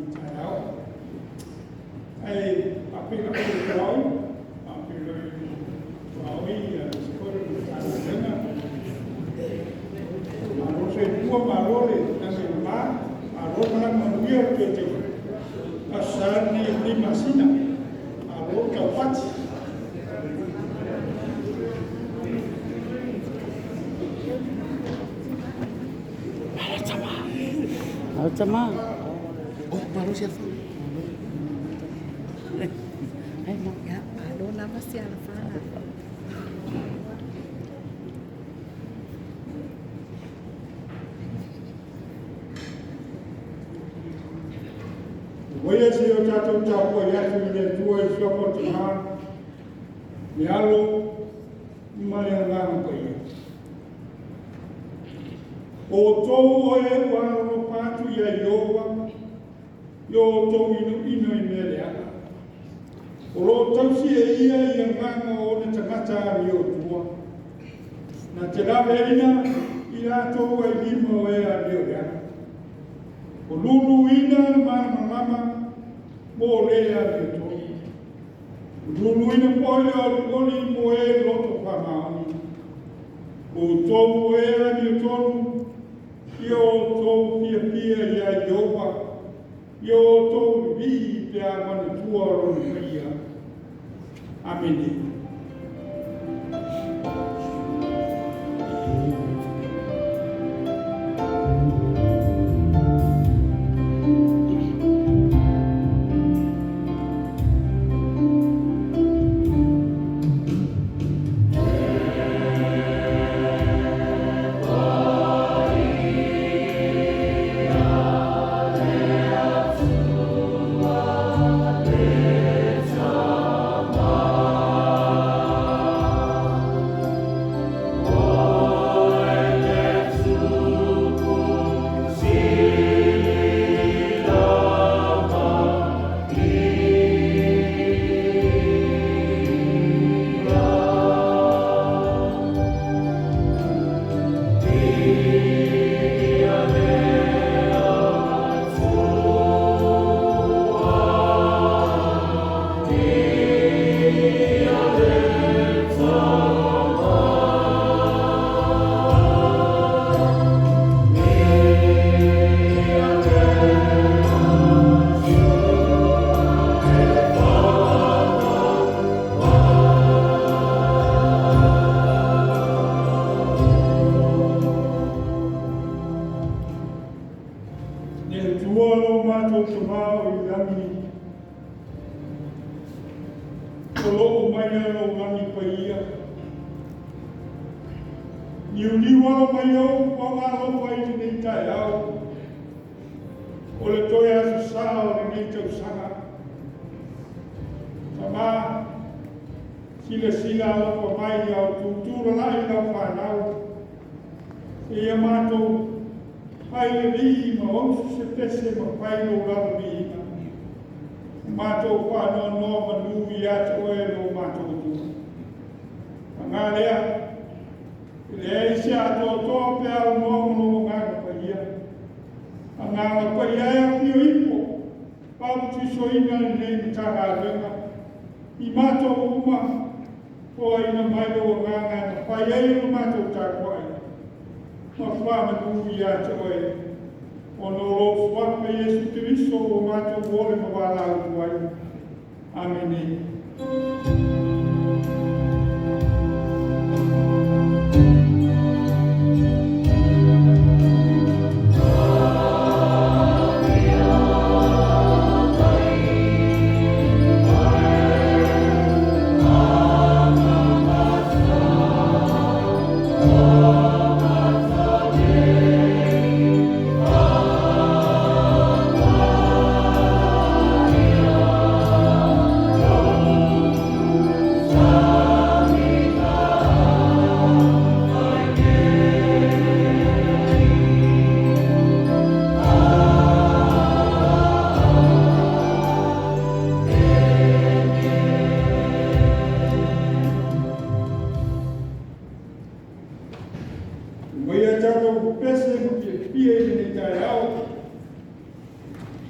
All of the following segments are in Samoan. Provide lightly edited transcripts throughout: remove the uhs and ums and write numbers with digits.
lenei taeao. Ae faafeiloai i le tuaoi, faafeiloai i le tuaoi aemaise foi o le Matagaluega. Malo le soifua malo le lagi e mama, malo le malaga manuia i le toe Aso Sa lenei o lenei masina. Malo le taupati. Malo tama. Malo tama. Oh, malo siafa. Ai mo. Ia, malo lava sialafana. Aumaia se i o tatou tapuai atu i le Atua i le suafa o le Tama, le Alo ma le Agaga Paia. O outou o e ua alolofa atu ia Ieova i o outou inoino i mea leaga, o lo o tausi e ia i agaga o ona tagata amiotua, na te laveaiina i latou ai lima o e amio leaga. O luluina le malamalama mo le amiotonu, luluina foi le olioli mo e loto faamaoni. O outou o e amiotonu, ia outou fiafia ia Ieova, ia outou vivii pe a manatua Lona paia. Amene. Le Atua lo matou Tama o i lagi, o loo maia lou lagi paia, liuliu alo mai ou agaalofa i lenei taeao, o le toe aso Sa o lenei tausaga. Tama, silasila alofa mai a o tutulalai lau fanau, seia matou fai le vii ma usu se pese ma fai lou lava viiga. Matou faanoanoa manu ia te oe lo matou Atua. Paga lea, e leai se atoatoa pe a aunoa ma lou Agaga Paia. Agaga Paia e afio ifo, faamutisoina lenei Matagaluega, i matou uma, foaina mai lou Agaga e mafai ai ona matou tapuai, ma faamanu ia te oe, ona o lou suafa Iesu Keriso ua matou ole ma valaautu ai. Amene.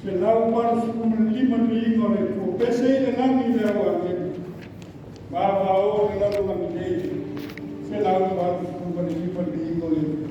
185 le viiga o le Atua. Pese i le lagi le auaviavi, ma avao le lalolagi nei. 185 le viiga o le Atua.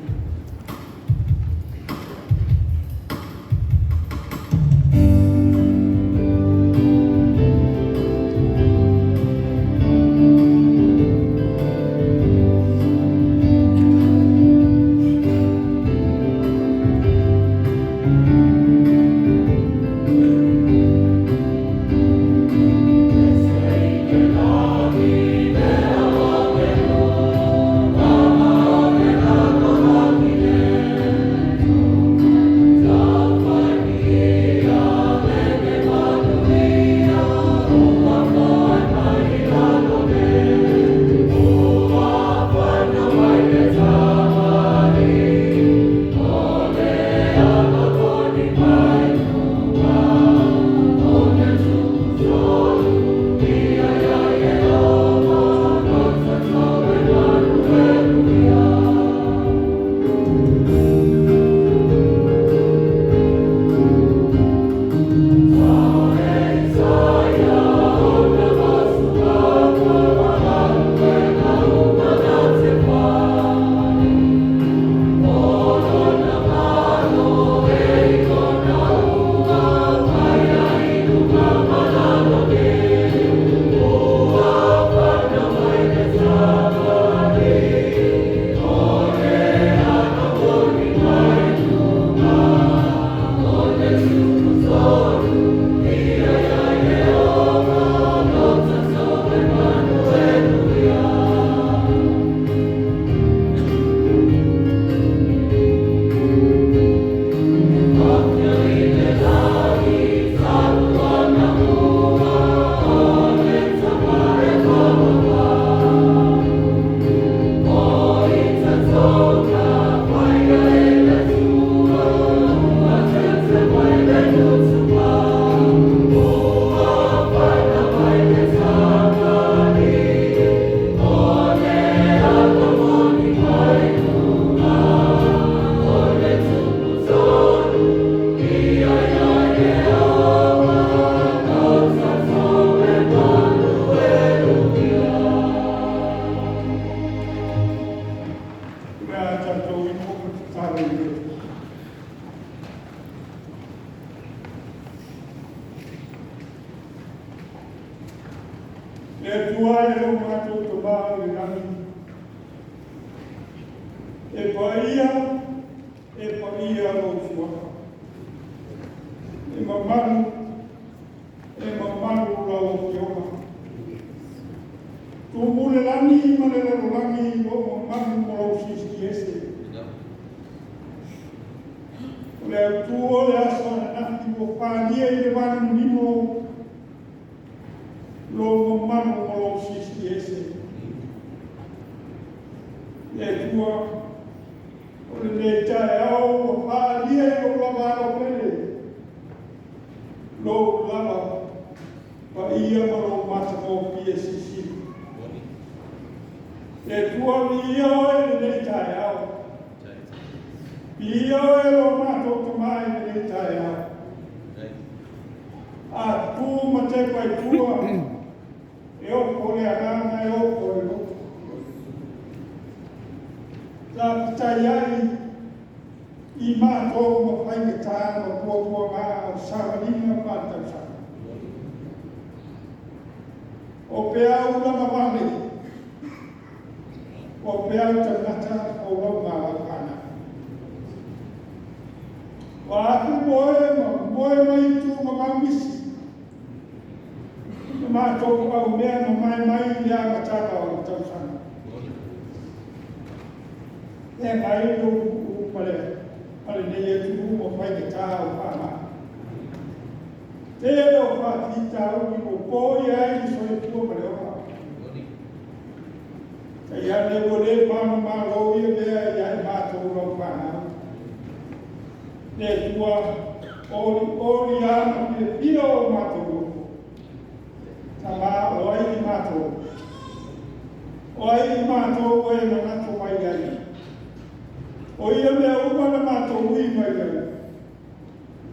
O le a tatou ifo ma tatalo i le Atua. Le Atua e lo matou Tamā i le lagi, e paia lou suafa. E mamalu lau Afioga. Tumu le lagi ma le lalolagi i lou mamalu ma lou silisili ese. O le autu o le aso ananafi ua faaalia i le vanimonimo lou mamalu ma lou silisili ese. Le Atua, o lenei taeao ua faaalia i lou lava alofele, lou lava paia ma lou matagofie silisili. Le Atua, viia oe i lenei taeao. Viia oe lo matou Tamā i lenei taeao. A tu ma tepa i tua, e ofo le agaga, e ofo le loto. Faafetai ai i matou ma faigata ma puapuaga o savaliga faaletausaga. O peau lavavale, o peau taumata o lau malau fanau. Ua afu moe ma moe mai tu ma maumisi. Na matou aumea ma mai mai i le amataga o le tausaga. E mai lo uu ma lenei atunuu ma faigata o faamai. Tele o faafitauli ua poia ai le soifua ma le ola. Tai ane ua le manumalo ia mea ia i matou lau fanau. Le Atua, oli oli a ma fiafia o matou loto. Tama o ai i matou. O ai i matou e manatu mai ai. O ia mea uma na matou ui mai ai.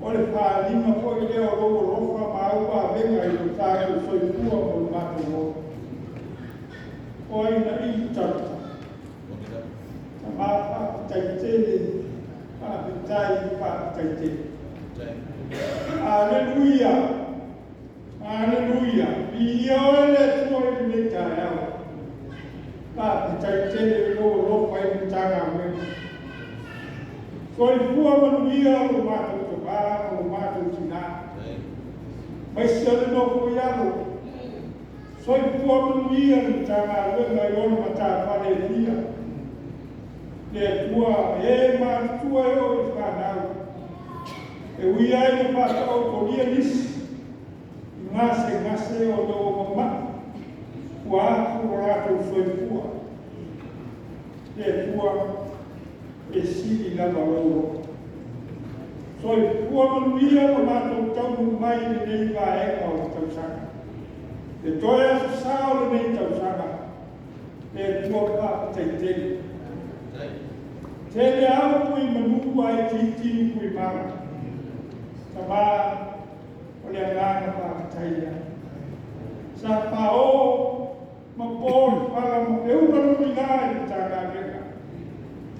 O le faaaliga foi lea o lou alofa ma au avega i lo tatou soifua ma lo matou ola. O ai na ili talatala? Tama, faafetai tele, faafetai, faafetai tele. Aleluia, aleluia, viia oe le Atua i lenei taeao. Faafetai tele i lou alofa i le Matagaluega. Soifua manuia lo matou tama ma lo matou tina, aemaise o le nofo i alo. Soifua manuia le Matagaluega i ona matafale e fia. Le Atua, e matutua e oo i fanau, e ui lava ina faataotolia nisi i gasegase ona ua mamai, ua afu lo latou soifua. Le Atua, e sili lava lou alofa. Soifua manuia lo matou taunuu mai i lenei vaega o le tausaga. Le toe aso sa o lenei tausaga, le Atua faafetai tele. Tele lava upu i manu ae itiiti upu i mala. Tama, o le agaga faafetai lea. Sa paoa ma po le fala ma feula le muilā i le Matagaluega.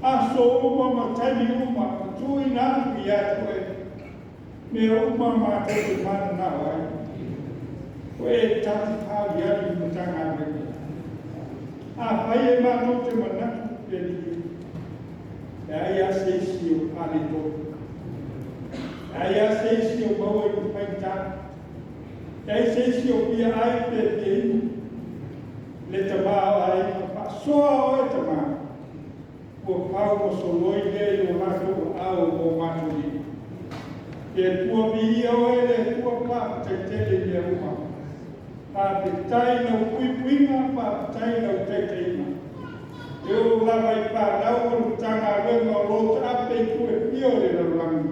Aso uma ma taimi uma, ma tuuina atu ia te oe mea uma matou te mananao ai. Ua e tali faaaliali i le Matagaluega. Afai e matou te manatu le Alii e, leai lava se isi o faaletonu. Leai lava se isi o maua i le faigata. Leai se isi o fia ai pe fia inu. Le tamaoaiga faasoa oe tama, ua pau ma soloi lea i o latou aao mo matou lima. Le Atua viia oe, le Atua faafetai tele i mea uma. Faafetai i lau puipuiga, faafetai i lau taitaiga. E oo lava i fanau o le Matagaluega o lo o taape i itu e fia o le lalolagi.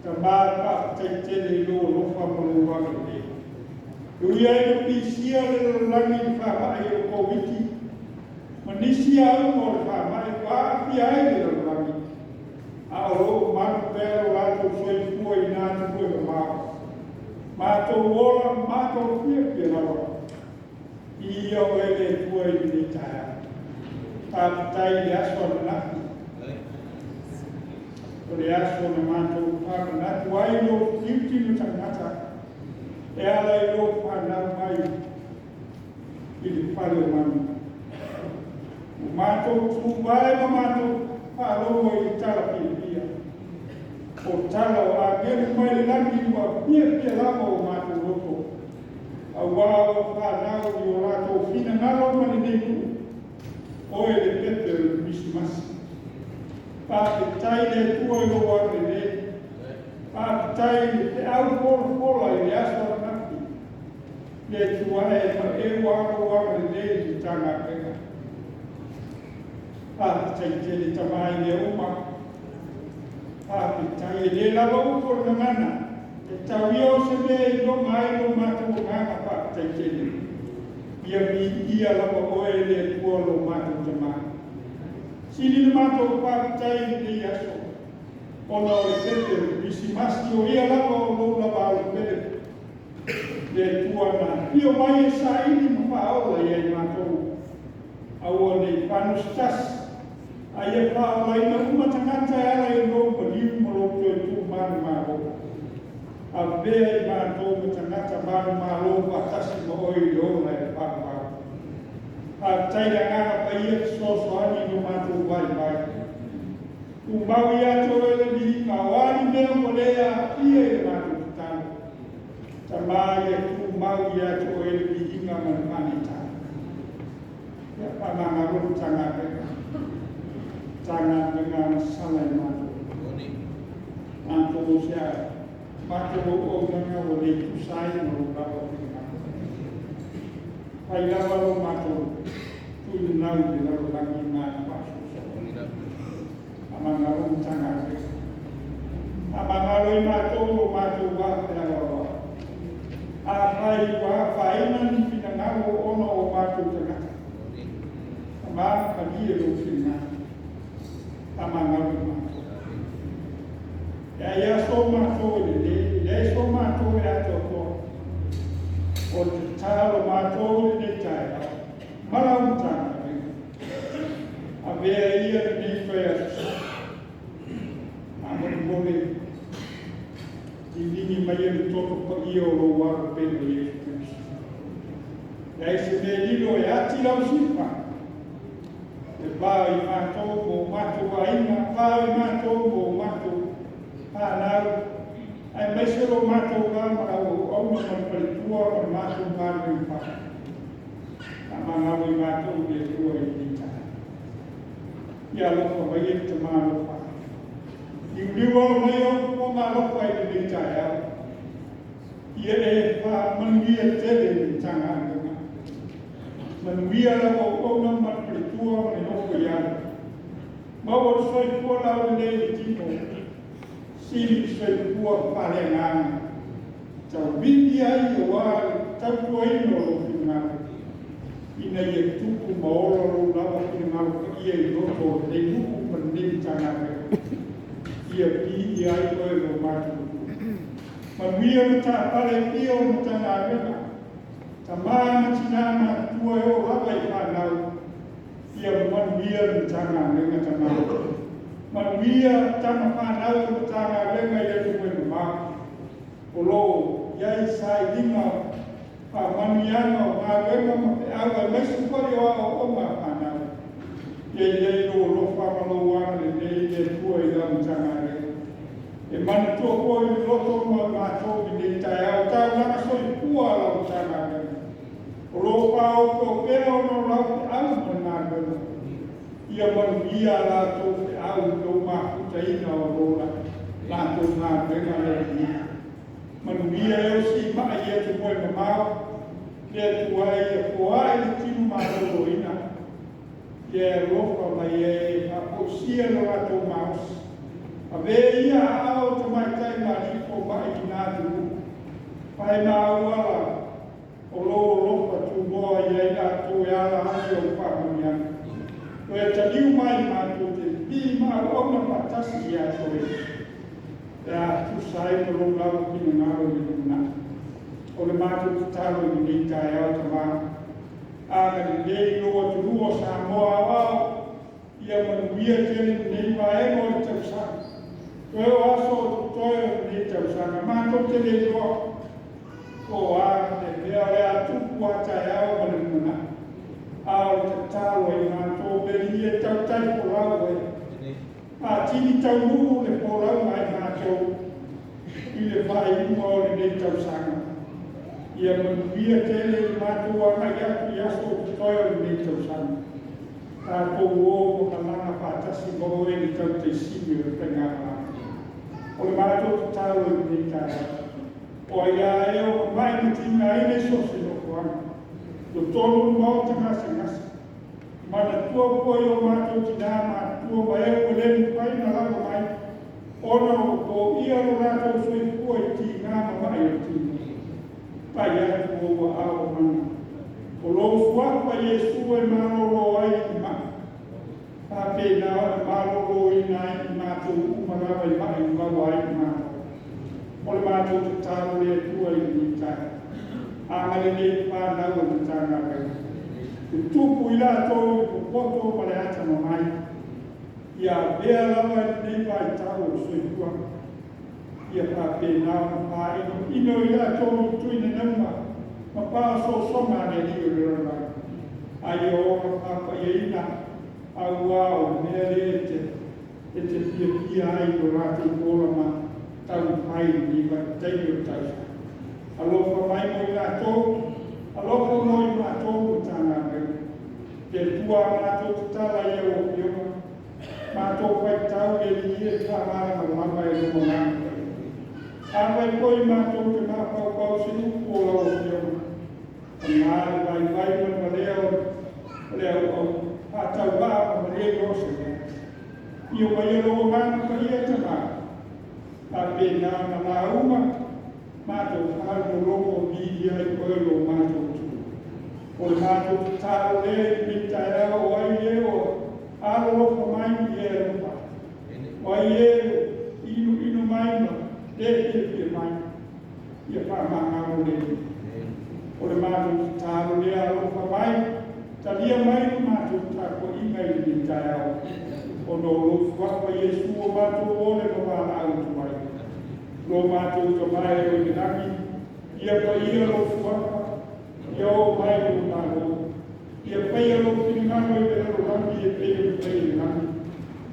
Tama, faafetai tele i lou alofa ma lou agalelei. E ui lava ina pisia le lalolagi i le faamai o le Koviti, ma nisi auga o le faamai ua aafia ai le lalolagi, a o lo o malu pea lo latou soifua i na atunuu e mamao. Matou ola, matou fiafia lava. Viia oe le Atua i lenei taeao. Faafetai i le aso ananafi. O le aso na matou faamanatu ai lou tiute ma tagata e ala i lou fanau mai i le fale o manu. Ua matou tuvae ma matou faalogo i le tala fiafia. O tala o agelu mai le lagi ua fiafia lava o matou loto. Auā ua fanau i o latou finagalo ma lenei nuu, oe le pepe o le Kerisimasi. Faafetai le Atua i lou agalelei. Faafetai i le feau folafola i le aso ananafi. Le Atua e maeu lava lou agalelei i le Matagaluega. Faafetai tele tama i mea uma. Faafetai e le lava upu o le gagana. E tau ia o se mea e iloga ai lo matou agaga faafetai tele. Ia viia lava oe le Atua lo matou tama. Sili le matou faafetai i lenei aso, ona o le pepe o le Kerisimasi o ia lava o lou lava alopele. Le Atua na afio mai e saili ma faaola ia i matou. Aua ne i fano se tasi, a ia faaolaina uma tagata e ala i lou maliu ma lou toe tumanumalo. Avea i matou ma tagata manumalo faatasi ma oe i le ola e faavavau. Faafetai le agaga paia fesoasoani i lo matou vaivai. Tumau ia te oe le viiga, o a ni mea ua le aafia i le matou tatalo. Tama ia tumau ia te oe le viiga ma le faaneetaga. Ia faamagalo le Matagaluega. Matagaluega agasala i matou. Matou o se a matou auaunaga ua le tusa ai ma lou lava finagalo. Fai lava lo matou tuinau i le lalolagi ma faasoasoa. Faamagalo Matagaluega. Faamagalo i matou lo matou va fealoaloai. Afai ua afaina ni finagalo ona o matou tagata. Tama, malie lou finagalo. Faamagalo i matou. E ai aso matou matou e lelei, e leai so matou e atoatoa. O le tatalo a matou i lenei taeao, ma lau Matagaluega, avea ia lenei toe Aso Sa, faamolemole liligi maia le Toto Paia o lou Alo pele o Iesu Keriso. E leai se mea e lilo e ati lau siufaga, le va o i matou ma o matou aiga, va o i matou ma o matou fanau, aemaise lo matou va ma lau auauna ma le faletua ma le matou galuega fai. Faamagalo i matou e le Atua i lenei taeao. Ia alofa maia le Tama alofa. Liuliu alo mai ou fofoga alofa i lenei taeao. Ia e faamanuia tele i le Matagaluega. Manuia lau auauna ma le faletua ma le nofo i alo. Maua le soifua laulelei i le tino, sili le soifua faaleagaga. Tauvivi ai aua le tautuaina o lou finagalo, ina ia tupu ma ola lou lava finagalo paia i loto o lenei nuu ma lenei Matagaluega. Ia viia ai oe lo matou Atua. Manuia matafale e fia o le Matagaluega, tama ma tina matutua e oo lava i fanau, ia manuia le Matagaluega Tama. Manuia tama fanau o le Matagaluega i atunuu e mamao, o lo o i ai sailiga faamanuiaga o galuega ma feau aemaise foi o aoaoga a fanau. Ia i ai lou alofa ma lou agalelei le Atua i lau Matagaluega. E manatua foi i le loto ma matou i lenei taeao taulaga soifua a lau Matagaluega, o lo o faaopoopoo pea ona o lau feau ma le galuega. Ia manuia a latou feau i lou mafutaina o lo latou galuega le Alii. Manuia e osi mai i atunuu e mamao, le Atua e ia foai le tino maloloina, ia e alofa mai ai e faafoisia lo latou malosi. Ave ia aao o tamaitai ma alii fomai i na atunuu, fai ma auala o lou alofa tunoa i ai latou e ala ai i au faamanuiaga. Toe taliu mai matou te pipii ma auauna faatasi ia te oe, pe a tusa ai ma lou lava finagalo i le lumanai. O le matou tatalo i lenei taeao Tama, agalelei i lou atunuu o Samoa aoao, ia manuia tele lenei vaega o le tausaga. Toe o aso o totoe o lenei tausaga, matou te le iloa po o a le mea o le a tupu a taeao ma le lumanai. A o le tatalo ai matou, le Alii e tautai folau oe. Atili taunuu le folauga ai matou i le faaiuga o lenei tausaga. Ia manuia tele i le matou agai atu i aso o totoe o lenei tausaga. Tatou o ma malaga faatasi ma oe i le tautaisini o le faigamalaga. O le matou tatalo i lenei taeao. O ai lava e o mamai ma tigaina i so o se nofoaga, totonu o le maota gasegase, manatua foi o matou tina matutua ma e ua le mafai ona lava mai, ona ua poia lo latou soifua i tiga ma ma'i o le tino. Pai atu ou aao mana, o lou suafa Iesu e malolo ai i ma'i, faapena ona maloloina ai i matou uma lava i ma'i maua ai i matou. O le matou tatalo le Atua i lenei taeao. Agalelei i fanau a le Matagaluega. Tutupu i latou i le popoto ma le atamamai. Ia avea lava i lenei vaitau o le soifuaga. Ia faapena ona faainoino i latou i tuinanauga ma faaosoosoga a le alii o le lalolagi. A ia ola faapaiaina auā o le mea lea e te fiafia ai i lo latou ola ma taumafai i lenei vaitaimi o le tausaga. Alofa mai mo i latou, alofa mo i matou Matagaluega. Le Atua a matou tatala i lau Afioga, matou faitau le Alii e faamalamalama e lou Agaga Paia. Afai foi matou te mafaufau i se upu o lau Afioga, paga le vaivai ma le valea o le auauna, faatauvaa ma le iloa se mea. Afio maia lou Agaga Paia Tama, faapena ona lauga matou faalogologo viia ai oe lo matou Atua. O le matou tatalo lea i lenei taeao, o ai e o alolofa mai ia e alofa atu. O ai e inuinu mai ma le fiafia Talia mai le matou tapuaiga i lenei taeao, ona o lou suafa Iesu ua matou ole ma valaau atu ai. Lo matou Tama e oo i le lagi, ia paia lou suafa, ia oo mai lou Malo, ia faia lou finagalo i le lalolagi e pei ona faia i le lagi.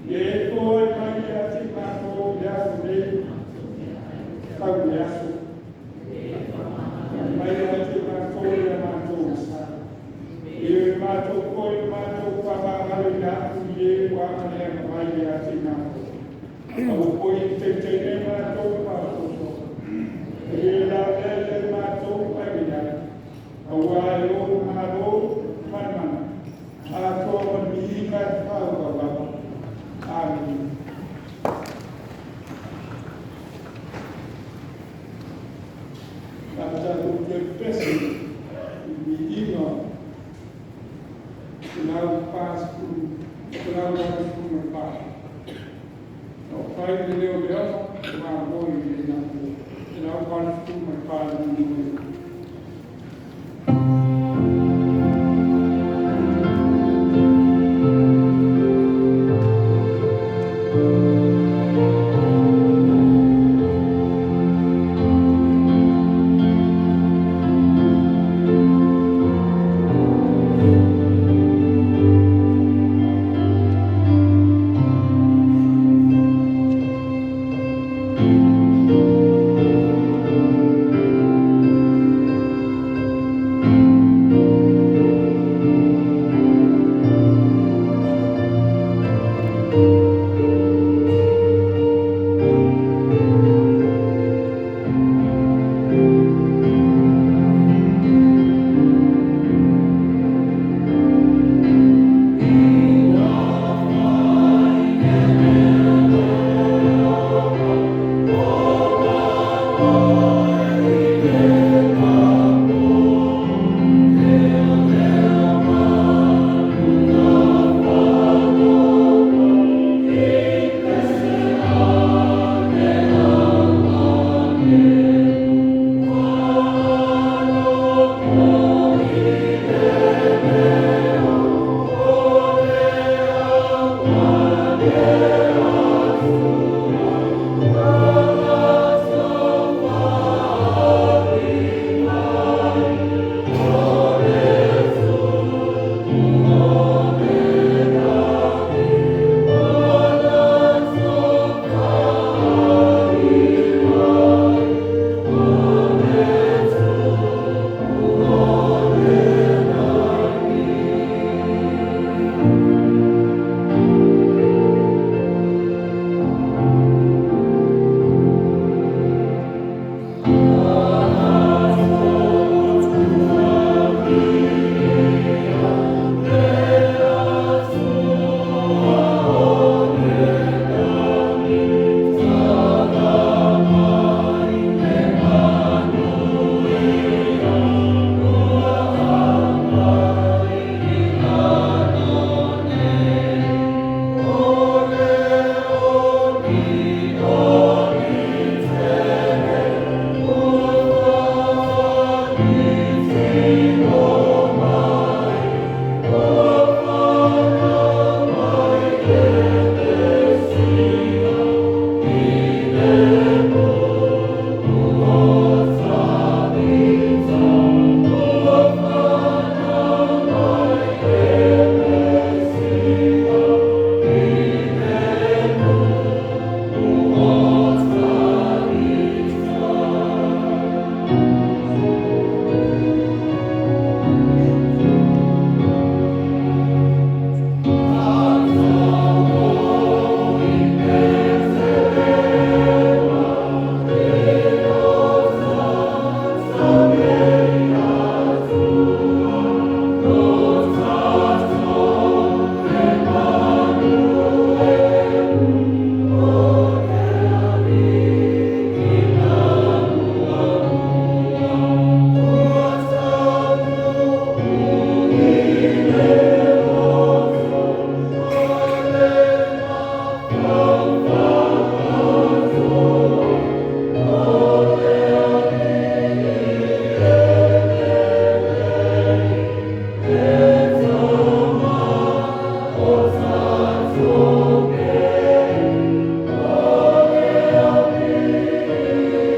Ia e toe mai ia te i matou i le aso nei, tau i le aso. Mai ia te i matou le matou mesala. E o matou foi le matou faamagaloina atu i e ua agaleaga mai ia te i matou. Aua foi ne i taitaiina i matou i le faasoasoa, a ia e lavea ia i matou mai le jai, auā e ō le Malo ma le mana, atoa ma le viiga e faavavau. Amene. A tatou toe pepese i le viiga 144. Na oo fai le leo o Leota, mamoe e le natia. 184 le viiga.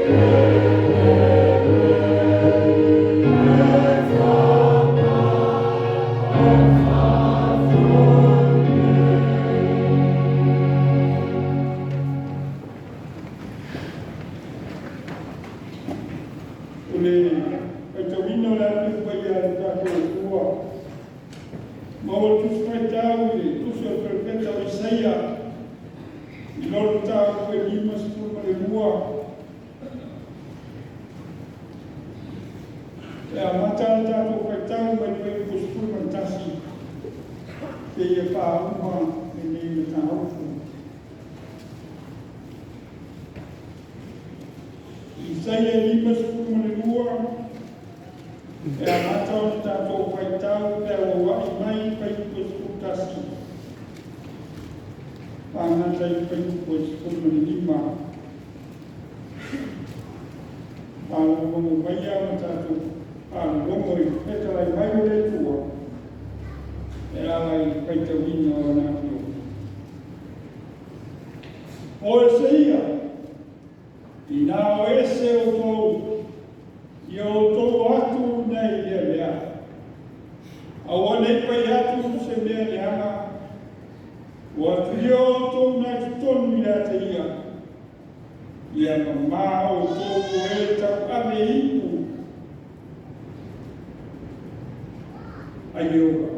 O le faitauina o le Afioga Paia a le tatou Atua, maua le Tusi Faitau i le Tusi a le Perofeta o Isaia i lona mataupu e 52. E amata le tatou faitau mai le fuaiupu 11 seia faauma lenei mataupu. Isaia 52, e amata ona tatou faitau pe auauai mai le fuaiupu 11, faagata i le fuaiupu 15. Faalogologo maia ma tatou faalogologo i le fetalai mai o le Atua e ala i le faitauina o Lana Afioga. O e seia, ina o ese outou, ia outou o atu nei lea mea. Aua ne i fai atu se mea leaga, ua atuia outou nai totonu i le ata ia, ia mamā outou o e tauave ipu a Ieova.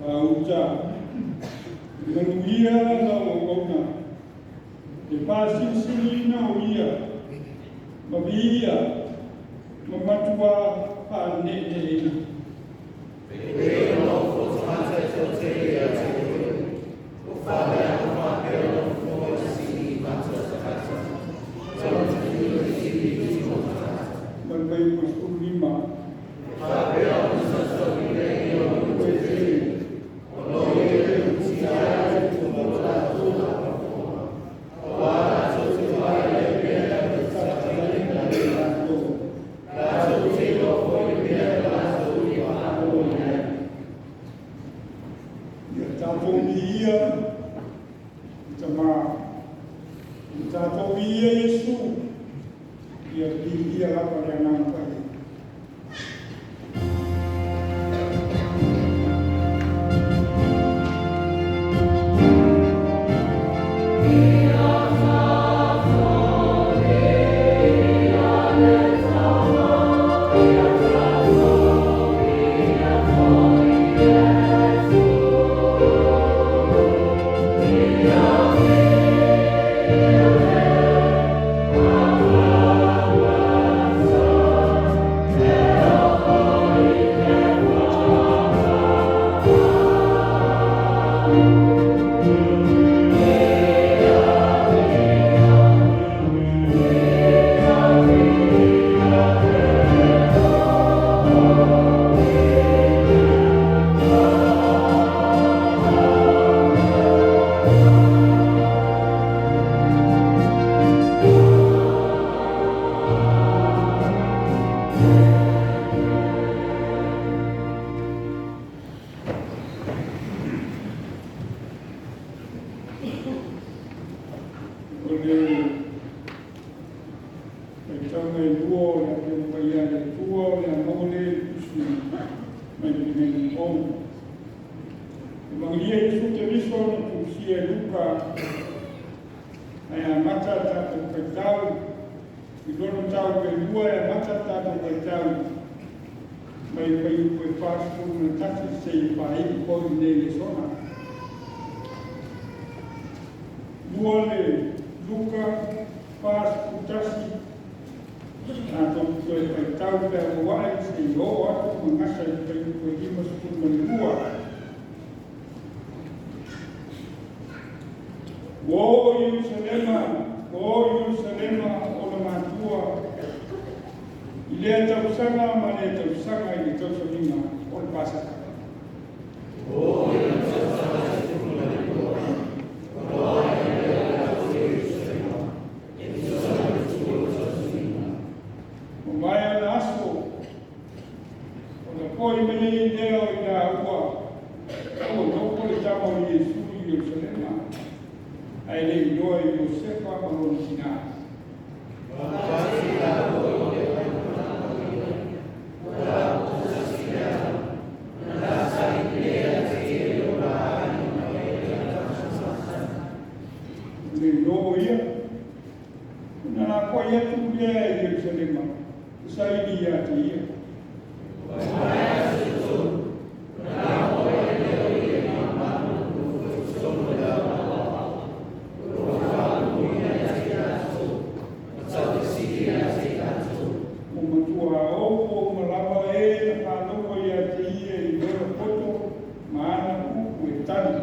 Auta, manuia lau auauna, le faasilisiliina o ia, ma viia, ma matua faaneeneeina. Ma le fuaiupu 15. Ia tatou viia le Tamā, ia tatou viia Iesu, ia viia lava le Agaga Paia. O le faitauga e lua o le Afioga Paia a le Atua o le a maua lea i le Tusi mai le Maliuga Fou. Emagelia Iesu Keriso na tusia e Luka, ae amata le tatou faitau i lona mataupu e lua, e amata le tatou faitau mai fuaiupu e 41 seia faaiu foi nei lesona. Lua le Luka 41, tatou toe faitau pe auauai seia oo atu ma gasa i le fuaiupu e 52. Ua oo i Ierusalema, ua oo i Ierusalema ona matua i lea tausaga ma lea tausaga i le tausamiga o le Pasaka. Foi mai ai lea o i laua ua nofo le tama o Iesu i Ierusalema, ae le iloa e Iosefa ma lona tinā. Le iloa o ia, ona lafoai atu lea i Ierusalema, e saili ia te ia. Ua matua ofo uma lava e na faalogo ia te ia i lona poto ma ana upu e tali.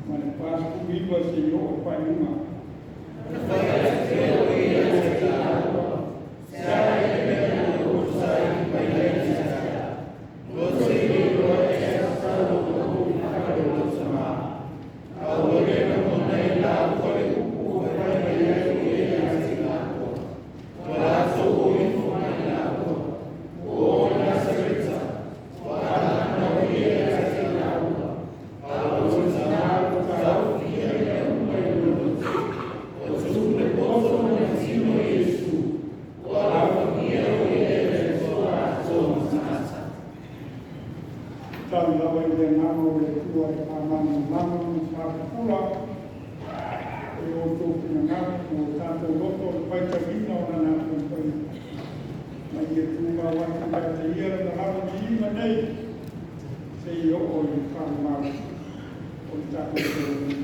Ma le 49 seia oo i le faaiuga. Tali lava i le agaga o le Atua e faamalamalama ma faapupula e o outou finagalo ma o tatou loto le faitauina o lana Aso Paia. Ma ia tumau atu ia te ia lana lava viiga nei seia oo i le faamamau o le tatou feologa.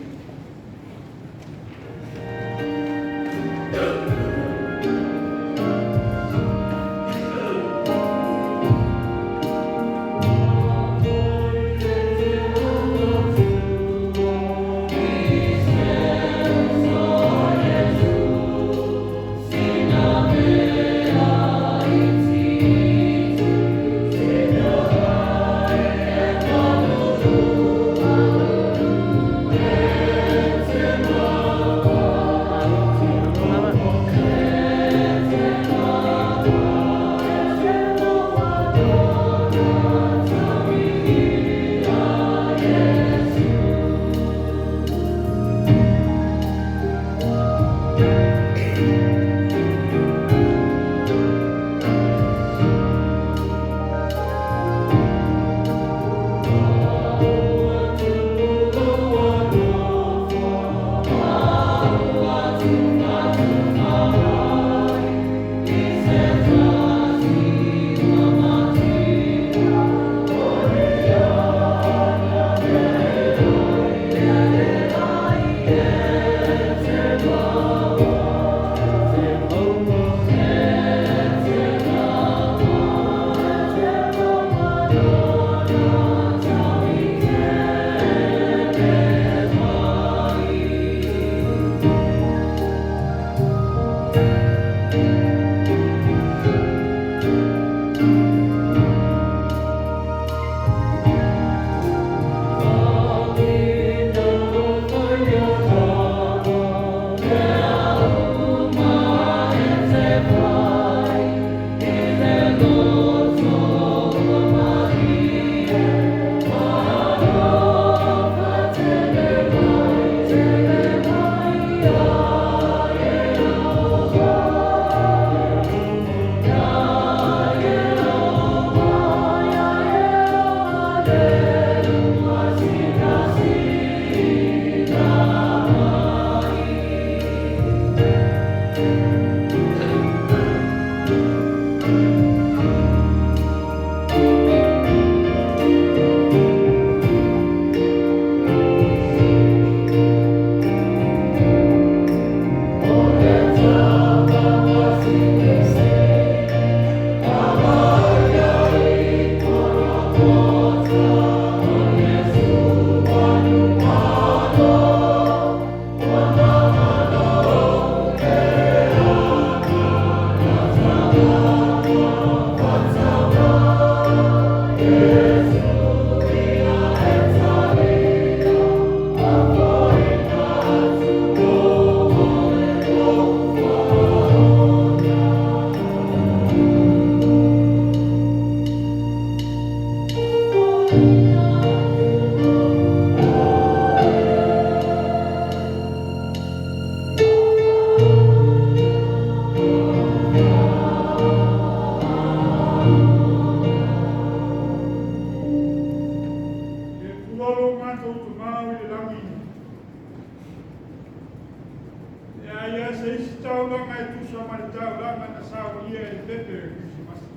Leai lava se isi taulaga e tusa ma le taulaga na saunia e le pepe o le Kerisimasi.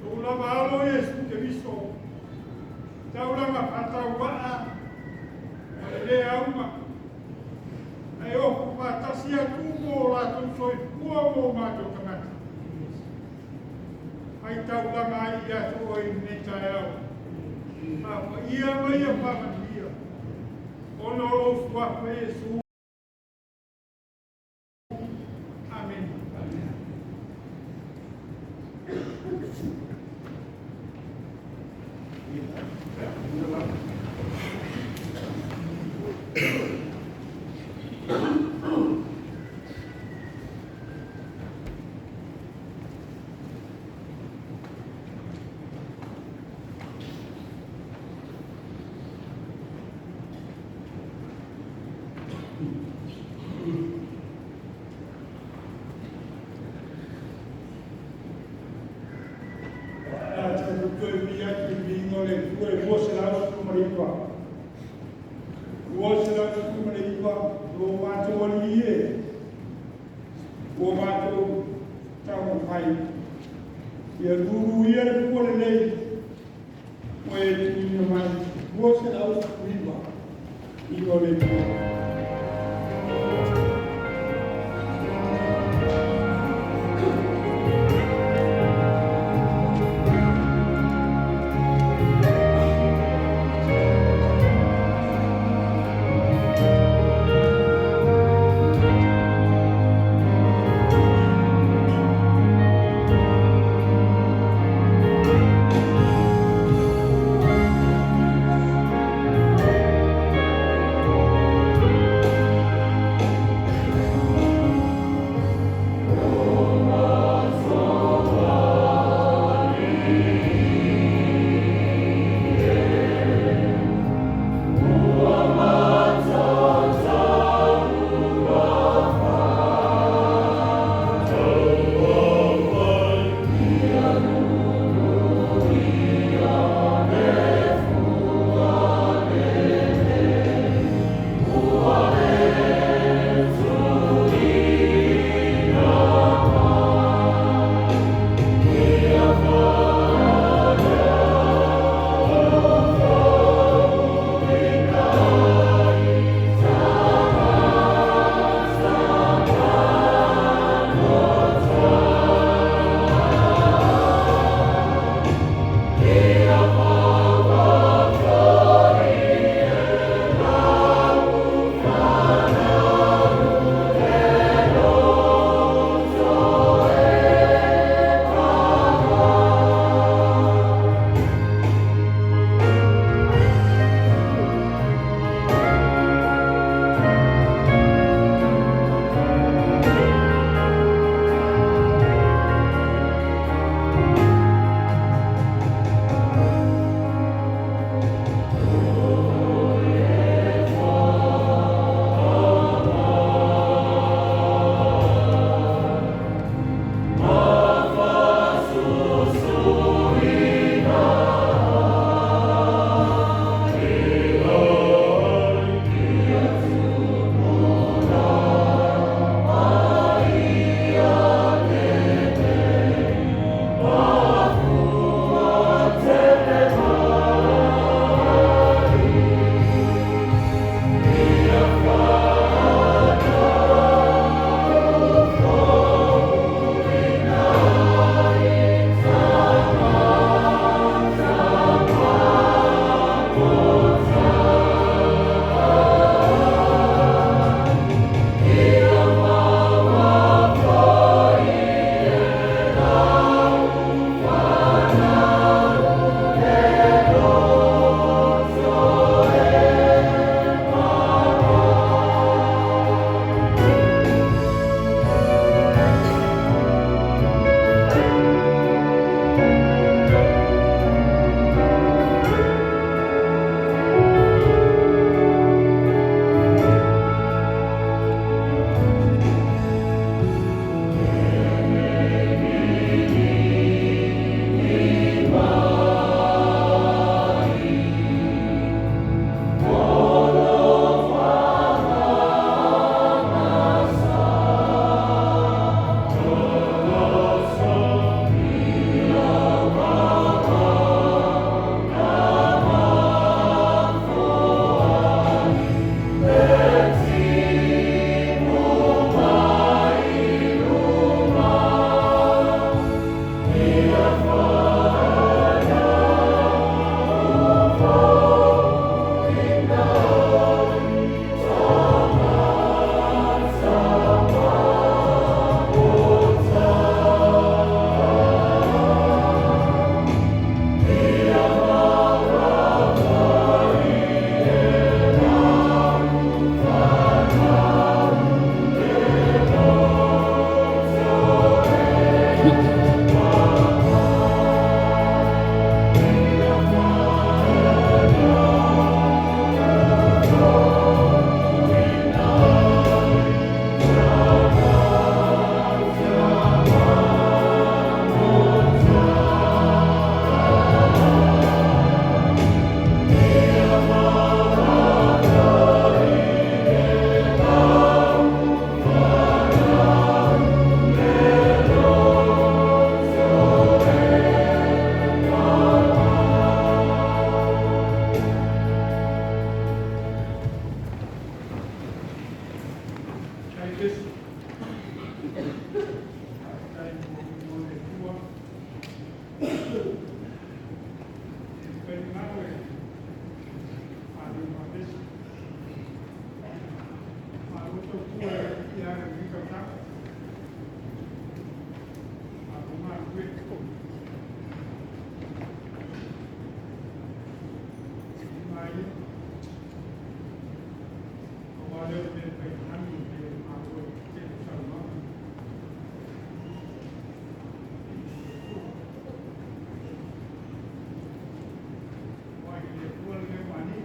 Lou lava Alo Iesu Keriso, taulaga faatauvaa ma le lē auga, ae ofo faatasi atu mo o latou soifua mo o matou tagata. Fai taulaga ai ia te oe i lenei taeao. Faapaia ma ia faamanuia, ona o lou suafa Iesu. Amene. A tatou toe vivii atu i le viiga o le Atua i le 219. 219, lo matou Alii e, ua matou taumafai, ia luluia le fua lelei ua e tuuina mai. 219, viiga o le Atua. Faafetai pesi. Faafetai mo le Atua. E fai galo e malu faapesi. Malo tautua ia lenei tausaga. Malo galulue. Mai. Aua lea o le mea e fai lagi pe malo e tele saunoaga. Aua i le Atua le mani,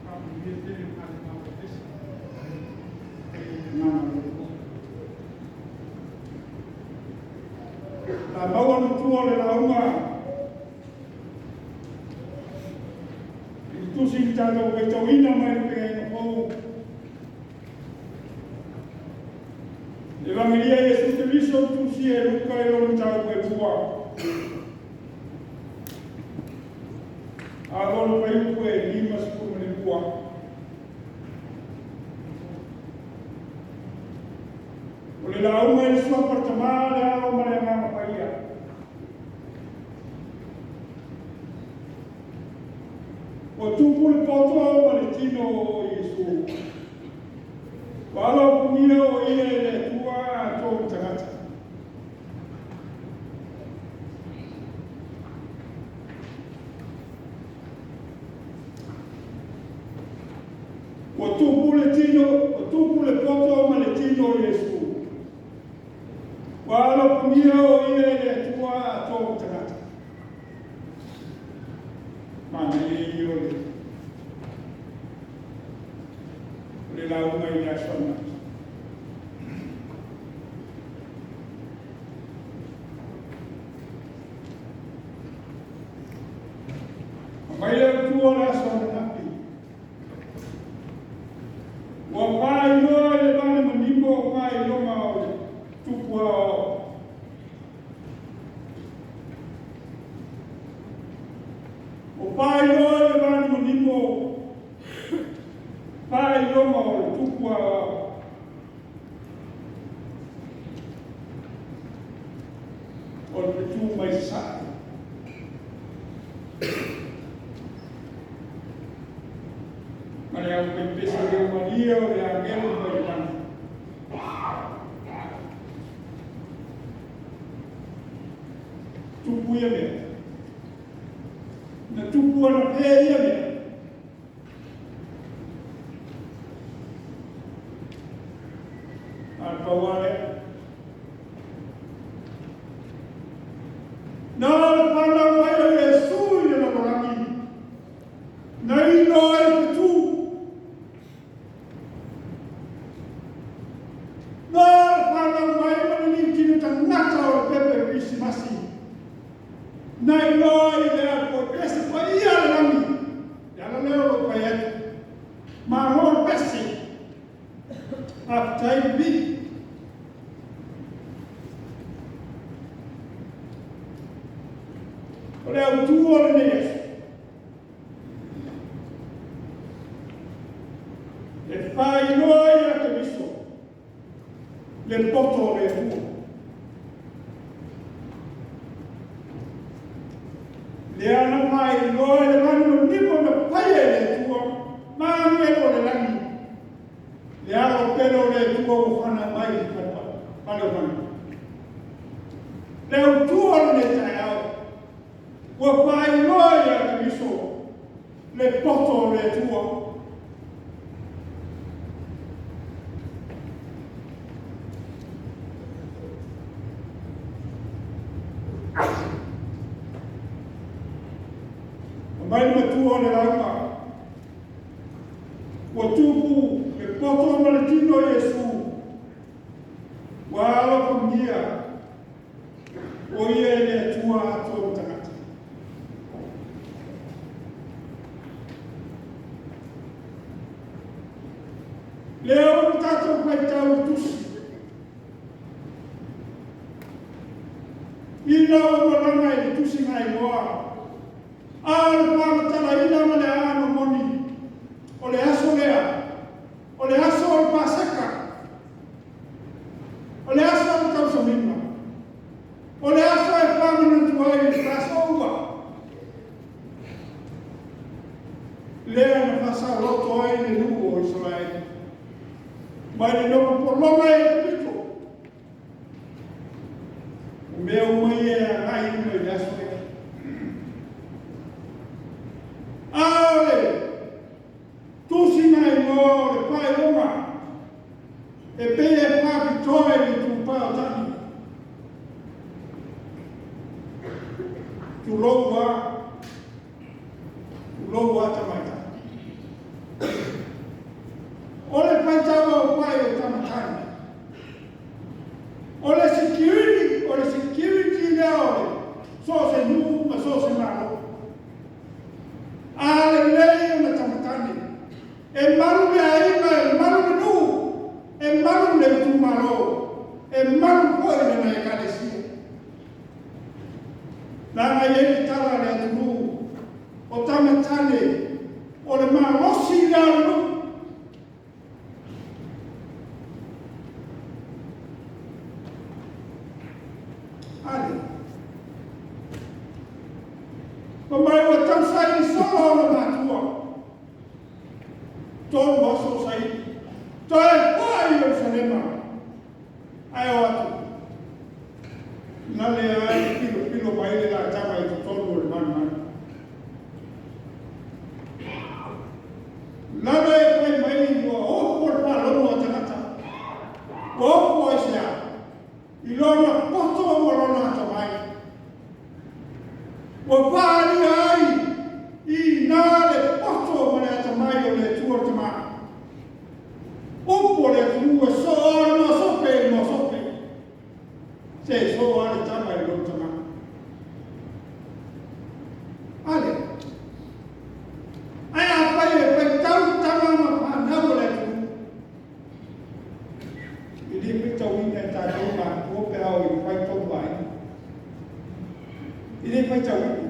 faamanuia tele ma le malo pesi. E le agaga o le Atua. La maua matua o le lauga i le tusi i tatou faitauina mai le Feagaiga Fou. Evagelia Iesu Keriso tusia e Luka i lona mataupu e 2. A lona fuaiupu e 52. O le lauga i le suafa o le Tama, le Alo ma le Agaga Paia. Ua tupu le poto ma le tino o Iesu. Ua alofagia o ia e le Atua atoa ma tagata. Ua tupu le tino, ua tupu le poto ma le tino o Iesu. Ua alofagia o ia e le Atua atoa ma tagata. Manaia ia o le lauga i le aso ananafi. Mai le autu o le aso ananafi. Ua faailoa i le vale manino o faailoga o le tupu aoao. Ua faailoa i le vale manino faailoga o le tupu aoao. O le fetu mai sasae. Ma le aufaipese leumalie o le agelu mai le lagi. Tupu ia mea. Na tupu anapea ia mea. A le pau lava lea. Na le fanau mai o Iesu i le lalolagi, na ino ai le fetu. Na le fanau mai ma le liutino tagata o le pepe o Kerisimasi, na iloa ai le aufaipese paia le lagi. Le ala lea o lou fai atu. Malo le pese. Faafetai le vii. O le autu o lenei aso. E faailoa ia Keriso le poto o le Atua. Lea na faailoa i le vanimonimo na faia e le Atua ma agelo o le lagi. Le alo pele o le Atua ua fanau mai i le fale o manu. Le autu o lenei taeao, ua faailoa ia Keriso le poto o le Atua. Mai le matua o le lauga, ua tupu le poto ma le tino o Iesu, ua alofagia o ia e le Atua atoa ma tagata. Lea ua tatou faitau i tusi. Ina ua malaga i le tusi gaigoa, a o le faamatalaina ma le aano moni, o le aso lea, o le aso o le Paseka. Polopologa e le pito. O mea uma ia e agai i luma i le aso lea. A o le tusiga igoa o le faailoga e pei e faapitoa i le itupa o tane. Tulou lava, tulou lava tamaitai. O le faitauaofai o tama tane, o le security, o le security lea o le so o se nuu ma so o se Malo. A lelei ona tamatane, e malu le aiga, e malu le nuu, e malu le itumalo, e malu foi lana Ekalesia. Leaga e i ai le tala a le atunuu, o tama tane, o le malosi lea o le nuu. A lea. Fai mai ua tausaili solo ona matua. 3 aso o saili. Toe foi i Ierusalema. Ae o atu. Na lea ai filofilo mai le lataga i totonu o le malumalu. Lalo e fai mai ua opo le faalogo a tagata. Ua opo ai se a? I lona poto ma lona atamai. Ua faaalia ai i ina le poto ma le atamai o le Atua le Tama. Upu o le atunuu e soo lava le moasope i le moasope. Se soo lava le tama i lona tama. A lea. Ae afai e faitau tama ma fanau o le atunuu, e le faitauina e tatou matutua pe a o i fai tonu aiga. E le faitauina.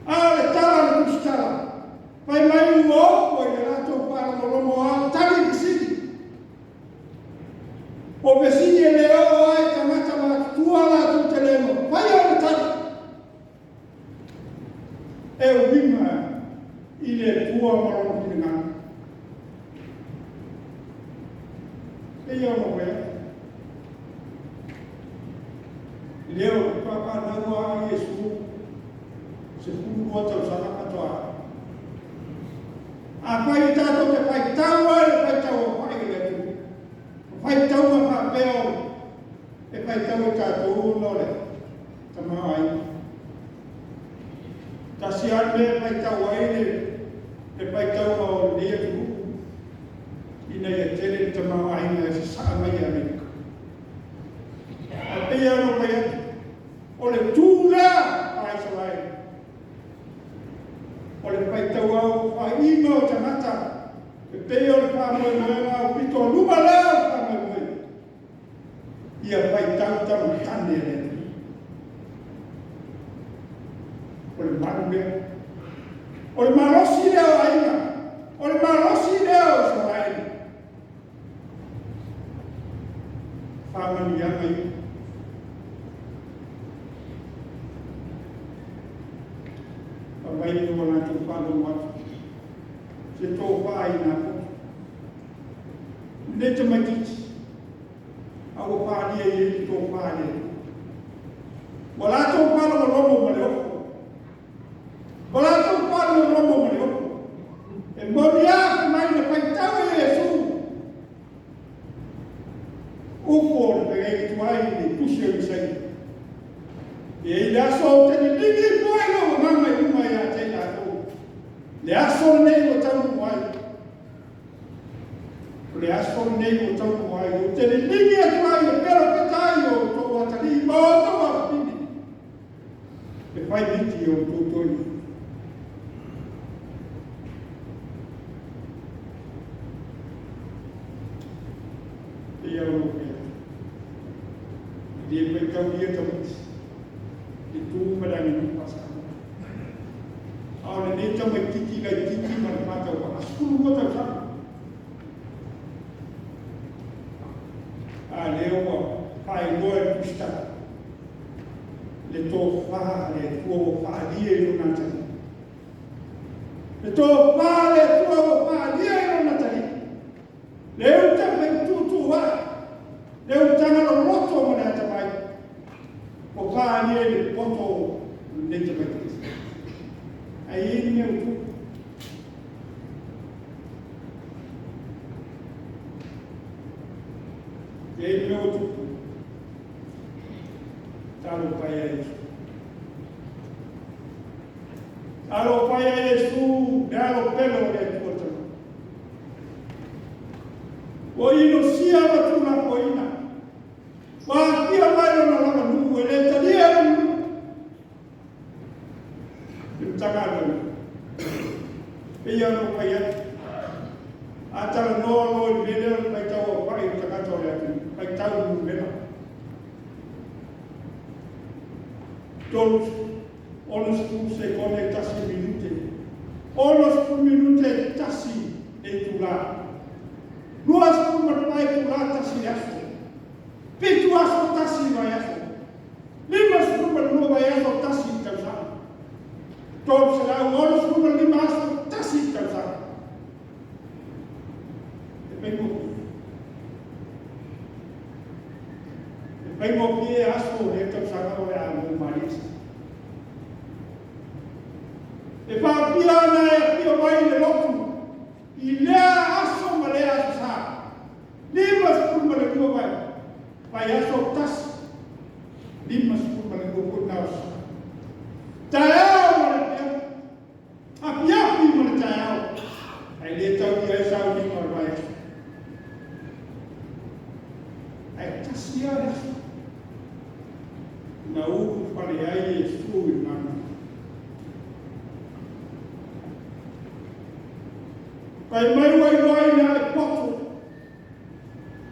A o le tala a le tusitala, fai mai ua opo i le latou faalogologo a o tali fesili. O fesili e le oo ai tagata matutua latou te le mafaia ona tali. E uiga i le Atua ma lona finagalo. Pei ona ou fai atu, lea o le paapaanau a Iesu, 12 tausaga faatoa. Afai e tatou te faitau ai le faitau aofai o le atunuu, o faitauga faapea o e faitau e tatou ona o le tamaoaiga. Tasi lava le mea e faitau ai le faitauga o lenei atunuu, ina ia tele le tamaoaiga e sasaa mai e Amerika. Ae pei lava ona ou fai atu, o le tu lea a Isaraelu, o le faitauaofaiga o tagata, e pei o le faamoemoega aupito luma lea o le faamoemoe, ia faitau tamatane a le atunuu. O le malu lea. O le malosi lea o aiga. O le malosi lea o Isaraelu. Faamanuiaga ia. Fai mai ua latou faalogo atu, se tofa i nafotu. Lenei tamaitiiti, a ua faaalia i ai le tofa a le Atua. Ua latou faalogologo ma le ofo. Ua latou faalogologo ma le ofo. E moni lava fai mai na faitau e Iesu. Upu o le feagaiga tuai i le tusi o Isaia. E i ai le aso ou te liligi ifo ai lou agaga i luga ia te i latou. Le aso lenei ua taunuu ai. O le aso lenei ua taunuu ai. Ou te liligi atu ai e perofeta ai o outou atalii ma outou afafine. E fai miti i outou toeaiina. Pei ona ou fai atu, e le faitaulia tamaiti, le tu ma le aganuu faa-Samoa. A o lenei tamaitiiti laitiiti ma le faatauvaa, 12 tausaga. A lea ua faailoa e le tusitala, le tofa a le Atua ua faaalia i lona atalii. Le tofa a le Atua ua faaalia i lona atalii. Le uta feutuutuuaʻe, le utaga loloto ma le atamai, ua palia i le poto o lenei tamaitiiti. Ae i ai le mea ua tupu. E i ai le mea ua tupu. Talofa e ia Iesu. Talofa e ia Iesu, le alo pele o le Atua Tama. Ua inosia ma tuulafoaiina. Ua aafia mai lona laganuu e le talia e lona nuu. I le Matagaluega, pei lava ona ou fai atu, a talanoa loa i le mea lea o le faitau aofai o tagata o le atunuu, faitau numera, 60 sekone e tasi le minute, 60 minute e tasi le itula, 24 itula tasi le aso, 7 aso tasi le vaiaso, 52 vaiaso tasi le tausaga, 365 aso tasi le tausaga. E faigofie. E faigofie aso o lea tausaga o le a mo malie. E faapia ona e afio mai i le lotu i lea aso ma lea aso sa. 52 vai. Vaiaso tasi. 52 foi na aso. Taeao ma le afiafi. Afiafi ma le taeao. Ae le taulia ai sauniga o le vaiaso. Ae tasi lava le aso. Na ulufale ai Iesu i le manu. Fai mai ua iloa i ina le poto.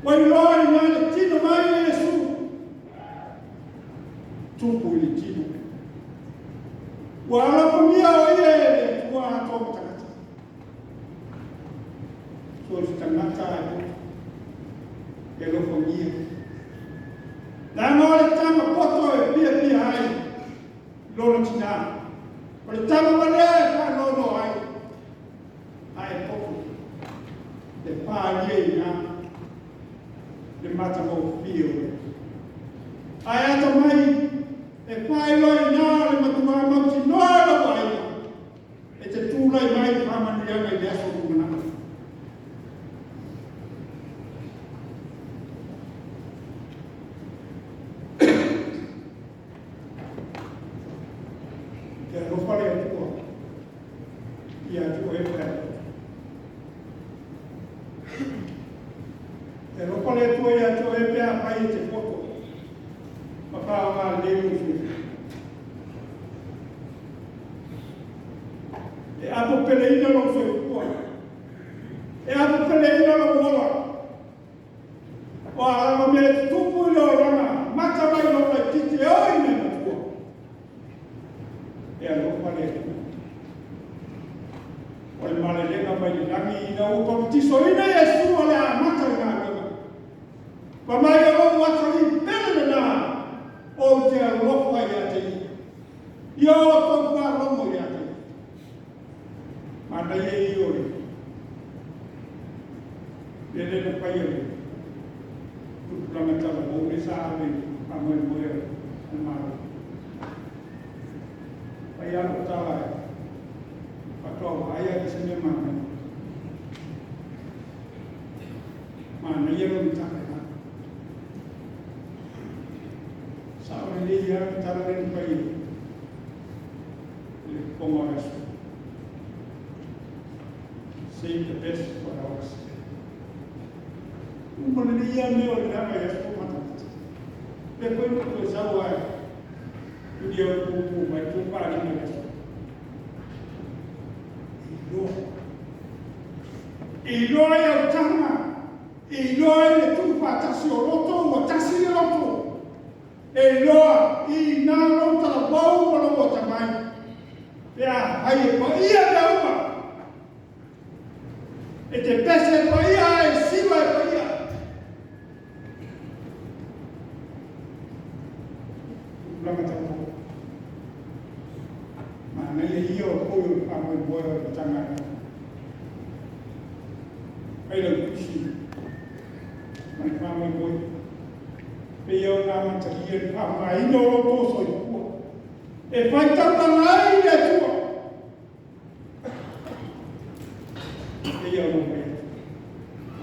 Ua iloa i ina le tino mai o Iesu. Tupu i le tino. Ua alofagia o ia e le Atua atoa ma tagata. So o se tagata a e poto. E alofagia. Leaga o le tama poto e fiafia ai lona tina. O le tama valea e faanoanoa ai. Ae poto. E palia i ina le matagofie o le Atua. Ae atamai e faailoa i ina le matua mautinoa lou aiga e te tulai mai i faamanuiaga i le aso lumanai. Te alofa le Atua ia te oe pe a poto. Te alofa le Atua ia te oe pe afai e te poto. Ma faaaoga lelei lou soifua. E apopeleina lou soifua. E apopeleina lou ola. O a lava mea e tutupu i le olaga, mata mai lou laitiiti e oo i mea matua. E alofa le Atua. O le malelega mai le lagi ina ua papatisoina Iesu o le amata le galuega. Fai mai o lou atalii pele lena ou te alofa ia te ia. Ia outou faalogo ia te ia. Manaia ia o le lele na faia le tupulaga talavou le sa ave i le faamoemoe o le Malo. Fai lava lau tala faatoa vaai lava i se mea manaia. Manaia lona tapenaga. Sao lelei lava le tala lea na fai i le fofoga o le aso. Save the best for last. Uma lelei lava mea o le lava i aso matamata. Le koe no toe sau ai. Tuli au pupu mai tu pālina i aso. E iloa. E iloa i au taga. E iloa i le tuufaatasi o loto ua tasi le loto. E iloa i nā lou talavou ma lou atamai. Pe afai e paia mea uma. E te pese e paia e siva e paia. Tupulaga talavou. Manaia ia o foi o le faamoemoe o le Matagaluega. Fai lau tusi. Ma le faamoemoe, pei ona amatalia le faaaogaina o lo outou soifua e faitaulaga ai le Atua. Pei ona ou fai atu,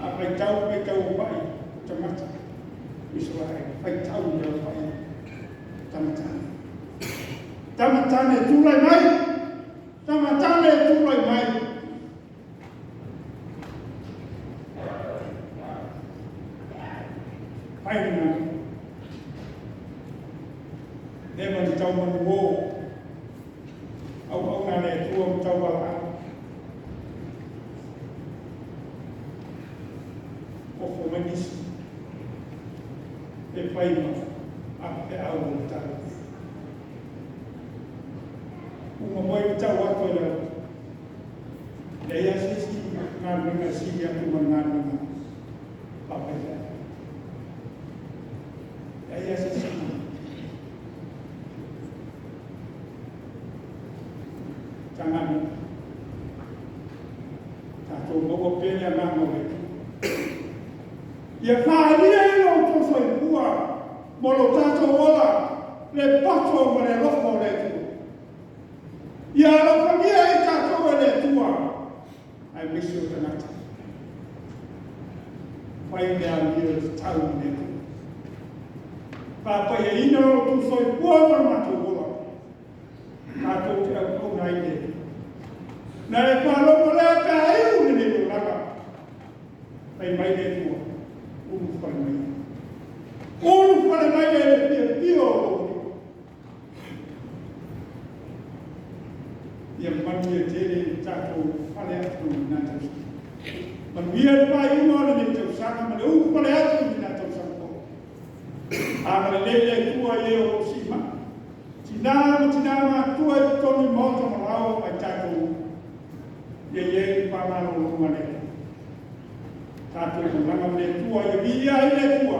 a faitau le faitau aofai o tagata Isaraelu, faitau i le aofai o tama tane. Tama tane tulai mai, tama tane tulai mai. Fai le galuega. Leva ona tau manuō auauna a le Atua ma tauvalaau. Ofo mai nisi e fai ma avefeau o le talalelei. Uma foi ma tau atu e le leai lava se isi galuega e sili atu ma le galuega faafaifeau. Leai lava se isi Matagaluega. Tatou maua pea le agaga o le Atua. Ia faaalia e lo outou soifua ma lo tatou ola le poto ma le alofa o le Atua. Ia alofagia ai tatou e le Atua, aemaise o tagata. Fai le amio e tatau i le Atua. Faapaiaina lo outou soifua ma lo matou ola, tatou te auauna ai i le Atua. Na e faalogo lea pe a iu lenei olaga, fai mai le Atua, ulufale maia. Ulufale maia i le fiafia o lou Alii. Ia manuia tele le tatou ulufale atu i lena tausaga. Manuia le faaiuga o lenei tausaga ma le ulufale atu i lena tausaga fou. Agalelei le Atua i e o lo o siimai, tina ma tina matutua i totonu o maota ma laoa ma i tatou uma, ia i ai le faamalologa a le Atua. Tatou malaga ma le Atua, ia viia ai le Atua.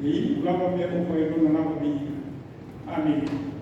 Ia iu lava mea uma i Lona lava viiga. Amene.